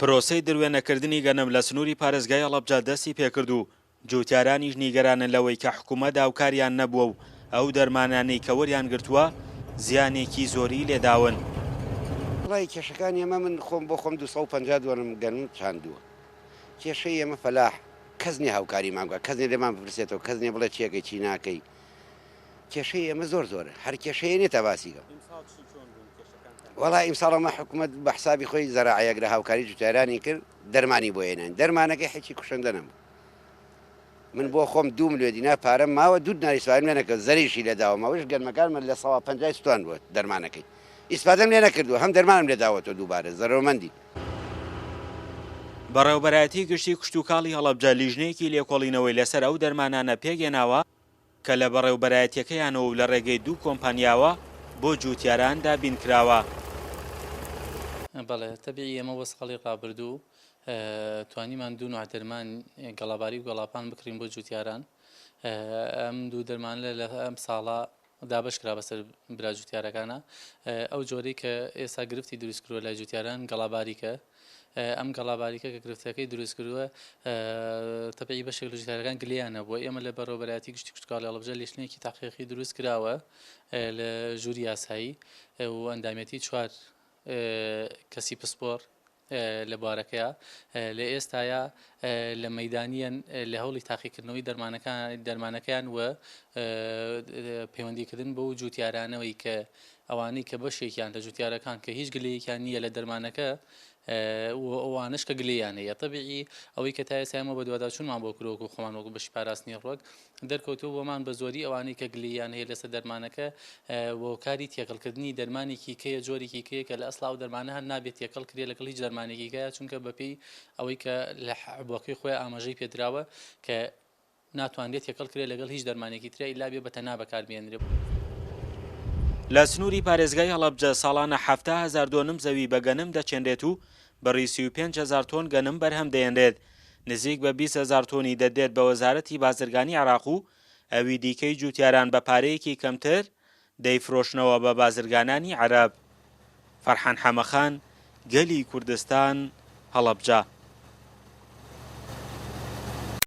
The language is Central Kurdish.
پرۆسەی دروێنەکردنی گەنم لە سنووری پارێزگای هەڵەبجە دەستی پێکرد و جووتیارانیش نیگەرانن لەوەی کە حکوومەت هاوکاریان نەبووە و ئەو دەرمانانەی کە وەریانگرتووە زیانێکی زۆری لێداون. وەڵایی کێشەکانی ئێمە من خۆم بۆ خۆم 250 دۆنم گەنم چاندووە کێشەی ئێمە فەلاح کەس نیە هاوکاریمان بکات کەس نیە لێمان بپرسێتەوە کەس نیە بڵێ چیەکەی چی ناکەی کێشەی ئێمە زۆر زۆرە هەر کێشەیە نیە تا باسی کەم. وەڵا ئیمساڵ ئەمە حکومەت بە حسابی خۆی زەراعەیەک لە هاوکاری جوتیارانی کرد دەرمانی بۆ هێناین دەرمانەکەی حیچی کوشندە نەبوو من بۆ خۆم دوو ملیۆن دینار پارەم ماوە دوو دینار ئیسفادەم لێ نەکرد زەریشی لێ داوم ئەوەش گەنمەکانمە لە سەوا پەنجای سوتان بووە دەرمانەکەی ئیسفادەم لێ نەکردووە هەم دەرمانم لێ داوەتەوە دووبارە زەرەرمەندی. بەڕێوەبەرایەتی گشتی کشتوکاڵی هەڵەبجە لیژنەیەکی لێکۆڵینەوەی لەسەر ئەو دەرمانانە پێکهێناوە کە لە بەڕێوبەرایەتیەکەیانەوە و لە ڕێگەی دوو کۆمپانیاوە بۆ جووتیاران دابینکراوە. بەڵێ تەبیعی ئێمە بۆ ساڵی ڕابردوو توانیمان دوو نوع دەرمان گەڵاباری و گەڵاپان بکڕین بۆ جووتیاران ئەم دوو دەرمانە لە ئەم ساڵە دابەش کرا بەسەر برا جووتیارەکانە ئەو جۆرەی کە ئێستا گرفتی دروست کردووە لای جووتیاران گەڵاباریکە ئەم گەڵا باریکە کە گرفتەکەی دروست کردووە تەبعی بەشێک لە جوتیارەکان گلەیان هەبووە ئێمە لە بەڕێوەبەرایەتی گشتی کشتوکاڵی هەڵەبجە لیژنەیەکی تەحقیقی دروست کراوە لە ژووری یاسایی و ئەندامێتی چوار کەسی پسپۆر لە بوارەکەیە لە ئێستایا لە مەدانیان لە هەوڵی تاقیکردنەوەی دەرمانەکان دەرمانەکەیان و پەیوەندیکردن بەو جوتیارانەوەی کە ئەوانەی کە بەشێکیان لە جوتیارەکان کە هیچ گلەیەکیان نییە لە دەرمانەکە و ئەوانەش کە گلەیان هەیە تەبیعی ئەوەی کە تا ئێستا ئێمە بەدواداچوونمان بۆ کردووە وەکو خۆمان وەکو بەشی پاراستنی ڕوەک دەرکەوتووە بۆمان بە زۆری ئەوانەی کە گلەییان هەیە لەسەر دەرمانەکە هۆکاری تێکەڵکردنی دەرمانێکی کەیە جۆرێکی کەیە کە لە ئەسڵا ئەو دەرمانە هەر نابێت تێکەڵ کرێ لەگەڵ هیچ دەرمانێکی کەیە چونکە بەپێی ئەوەی کە لە حەبەکەی خۆی ئاماژەی پێدراوە کە ناتوانرێت تێکەڵ کرێت لەگەڵ هیچ دەرمانێکی ترا ئیلا بێ بە تەنها بەکار بێنرێ. لە سنووری پارێزگای هەڵەبجە ساڵانە 70 هەزار دۆنم زەوی بە گەنم دەچێنرێت و بڕی 35 هەزار تۆن گەنم بەرهەم دەهێنرێت، نزیک بە 20 هەزار تۆنی دەدرێت بە وەزارەتی بازرگانی عێراق و ئەوی دیکەی جووتیاران بە پارەیەکی کەمتر دەیفرۆشنەوە بە بازرگانانی عەرەب. فەرحان حەمەخان، گەلی کوردستان، هەڵەبجە.